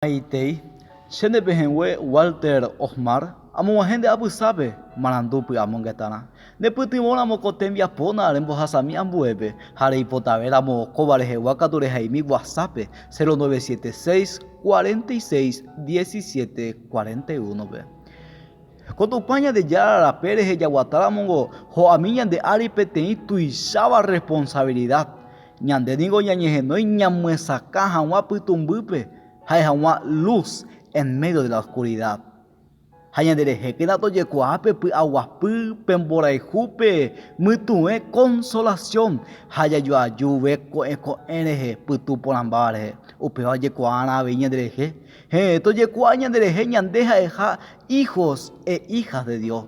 Maitei, che nde pehẽngue Walter Osmar, amog̃uahẽ nde apysápe marandu py'amongetarã. Ne pytyvõramo ko tembiapóna rembohasami ambuépe ha reipotavéramo kóva rehegua katu rehaimi WhatsApp-pe 0976 46 17 41-pe. Ko Tupã Ñandejára rape rehe jaguatáramongo ho'ami ñande ári peteĩ tuicháva responsabilidad. Ñande ningo ñañehenói ñamyesakã hag̃ua pytũmbýpe ha'e hag̃ua luz en medio de la oscuridad. Ha ñanderehékena tojekuaa pe py'aguapy, pe mborayhu, pe mytuẽ consolación ha jajoajuve ko'ẽ ko'ẽ rehe Pytu Porãmbáva rehe. Upéva ojekuaárã avei ñanderehe. Héẽ, tojekuaa ñanderehe ñande ha'eha hijos e hijas de Dios.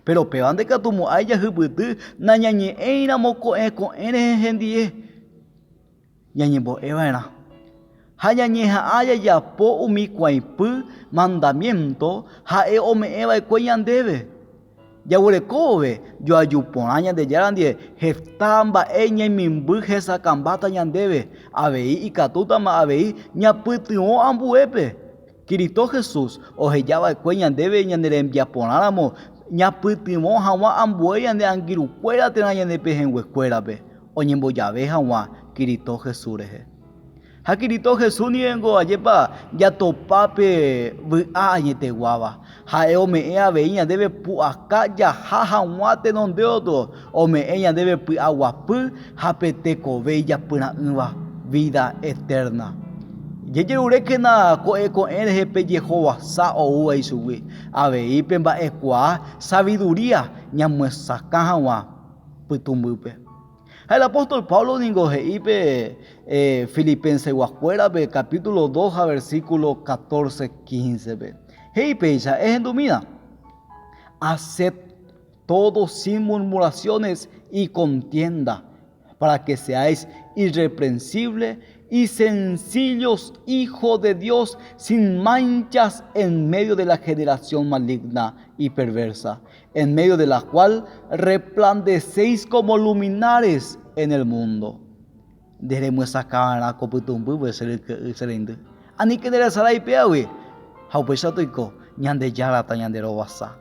Péro péva ndekatumo'ãi jahypyty nañañe'ẽiramo ko'ẽ ko'ẽ rehe hendie. Ñañembo'eva'erã ha ñañeha'ã jajapo umi kuãipy mandamiénto ha'e ome'ẽva'ekue ñandéve. Jaguereko vove joaju porã Ñandejára ndive heta mba'e ñaimimby hesakãmbáta ñandéve, avei ikatútama avei ñapytyvõ ambuépe. Cristo Jesús oheja va'ekue ñandéve ñane rembiaporãramo ñapytyvõ hag̃ua ambue ñane angirũkuéra térã ñane pehẽnguekuérape oñembojave hag̃ua Cristo Jesús rehe. Ha Cristo Jesús ningo ajépa jatopa pe vy'a añeteguáva. Ha'e ome'ẽ avei ñandéve pu'aka jaha hag̃ua tenonde gotyo, ome'ẽ ñandéve py'aguapy ha pe tekove ijapyra'ỹva, vida eterna. Jejerurékena ko'ẽ ko'ẽ rehe pe jehovasa oúva ichugui, avei pe mba'ekuaa sabiduría ñamyesakã hag̃ua pytũmbýpe. Ha el apóstol Pablo ningo he'i pe Filipenseguakuérape capítulo 2 ha versículo 14, 15-pe. He'i péicha, Ehendumína, haced todo sin murmuraciones y contienda, para que seáis irreprensible y sencillos hijos de Dios sin manchas en medio de la generación maligna y perversa, en medio de la cual resplandecéis como luminares en el mundo. Nde remyesakã va'erã ko pytũmbýpe che ryke'y, che reindy. Aníke nderesarái péagui, ha upéicha toiko, Ñandejára tañanderovasa.